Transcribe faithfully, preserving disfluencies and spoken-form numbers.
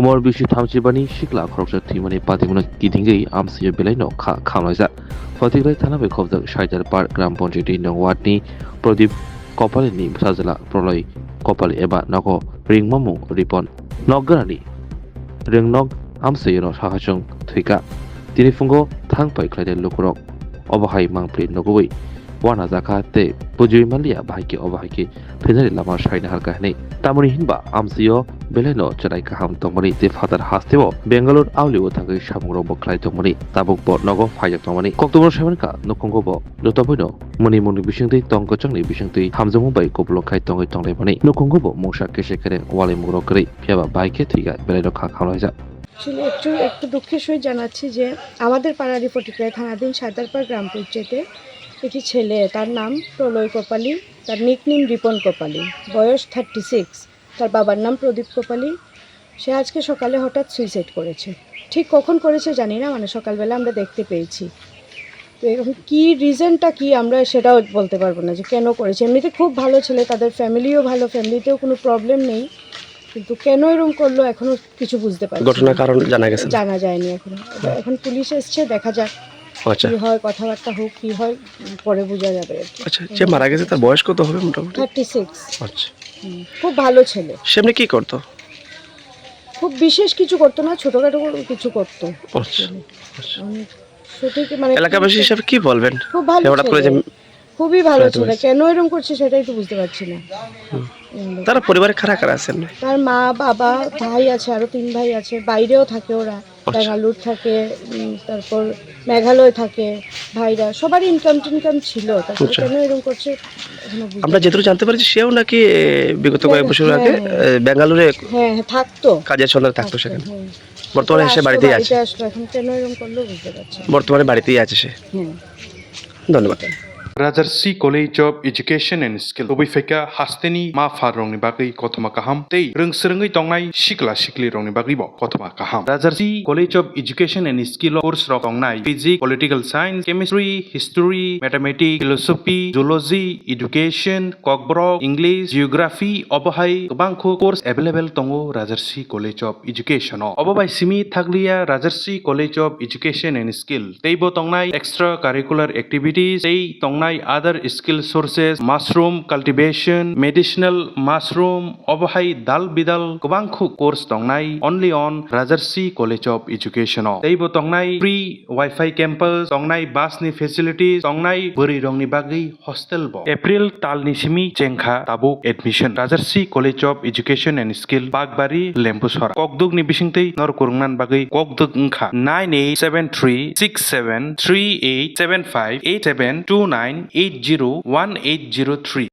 Umor bisi thamchi bani sikla khoroksa thwimani patimano kidingwi amsio belaino kha khamlaijak. Patiklai thana bai khobjak Saidar Park Gram Panchayati nong ward ni Pradip Kopali ni bwsajwla Proloi Kopali eba nogo ringmamung Ripon nokgwnani ringnok amsio no sahasung thwika. Tini phungo thang pai khlainai lukurok obo hai mangpli nugwi uanajakha tei bujui manliya bahai khe obo hai khe thwinani lama saina halka hinwi. Tamoni hinba amsio belaino chwrai kaham tongmani tei phatar hasteo Bengaluru aulio thangwi samungrokbo khlai tongmani tabukbo nogo phaijak tongmani. Koktwmano saimankha nukhungo bo jotoboino mwnwi mungni bisingtwi tong kwchangni bisingtwi hamjakmung bai kupulung khai tongwi tonglaimani. Nukhungo bo mungsa kese kereng walimungrok kwrwi phiyaba bai khe thwikha belaino kha khamlaijak. Actually, একটু, একটু দুঃখের সহিত জানাচ্ছি যে আমাদের পাড়ারই ফটিকরায় থানাধীন সাদারপাড় গ্রাম পঞ্চায়েতে একটি ছেলে, তার নাম প্রলয় কপালী, তার নিকনেম রিপন কপালী, বয়স থার্টি সিক্স। তার বাবার নাম প্রদীপ কপালী। সে আজকে সকালে হঠাৎ সুইসাইড করেছে। ঠিক কখন করেছে জানি না, মানে, সকালবেলা আমরা দেখতে পেয়েছি। তো এখন কি রিজনটা কি, আমরা সেটাও বলতে পারবো না যে কেন করেছে। এমনিতে খুব ভালো ছেলে, তাদের ফ্যামিলিও ভালো, ফ্যামিলিতেও কোনো প্রবলেম নেই, কিন্তু কেন এরকম করলো এখনো কিছু বুঝতে পারছি না। ঘটনার কারণ জানা গেছে না? জানা যায়নি এখনো। এখন পুলিশ এসছে, দেখা যাক আচ্ছা। কি হয়, কথাবার্তা হোক, কি হয়, উম, পরে বোঝা যাবে আর কি। আচ্ছা, যে মারা গেছে তার বয়স কত হবে মোটামুটি? Thirty six. আচ্ছা। হুম, খুব ভালো ছেলে। সে এমনি কি করতো? খুব বিশেষ কিছু করতো না, ছোটখাটো কিছু করতো। আচ্ছা, আচ্ছা। উম, সঠিক মানে এলাকাবাসী হিসাবে কি বলবেন? খুব ভালো যে হঠাৎ করে ছেলে। যে খুবই ভালো ছেলে। কেন এরকম করছে সেটাই তো বুঝতে পারছি না। হুম। তারা পরিবারে কারা কারা আছেন? তার মা, বাবা, ভাই আছে, আরো তিন ভাই আছে, বাইরেও থাকে ওরা। আচ্ছা। ব্যাঙ্গালোর থাকে, উম, তারপর মেঘালয় থাকে, ভাইরা, সবারই ইনকাম টিনকাম ছিল, তারপরে আচ্ছা। কেন এরকম করছে এখনো বুঝতে আমরা পারছি যেটুকু না। জানতে পারছি, সেও নাকি, এ, বিগত হ্যাঁ, কয়েক বছর হ্যাঁ, আগে, হ্যাঁ। এ, বেঙ্গালুরে হ্যাঁ, হ্যাঁ, থাকতো। কাজের সন্ধানে থাকতো থাকতো, সেখানে। হ্যাঁ। বর্তমানে তো সে আসলো, বাড়িতেই বাড়িতে আছে। আসলো, এখন কেন এরকম করলো বুঝতে পারছি না। বর্তমানে বাড়িতেই আছে সে। হ্যাঁ। ধন্যবাদ। Rajarsi College of Education and Skill tubui phaikha hasteni ma pharrokni bagwi kothoma kaham tei rwngswrwngwi tongnai sikla siklirokni bagwibo kothoma kaham. Rajarsi College of Education and Skill o course rok tongnai Physics, Political Science, Chemistry, History, Mathematics, Philosophy, Zoology, Education, Kokborok, English, Geography, obo hai kwbangkhu course available tongo Rajarsi College of Education o. Obo bai simi thakliya Rajarsi College of Education and Skill. Teibo tongnai extra curricular activities, tei tongnai other skill sources, mushroom cultivation, medicinal mushroom, obo hai dal bidal kwbangkhu course tongnai only on Rajarsi College of Education o. Teibo tongnai free Wi-Fi campus, tongnai bus ni facilities, tongnai bwrwi rokni bagwi hostel bo. April talni simi chengkha tabuk admission. Rajarsi College of Education and Skill, Bakbari, Lembusora. Kokduk ni bisingtwi norok kwrwngna bagwi kokduk wngkha nine eight seven three six seven three eight seven five eight seven two nine eight zero one eight zero three.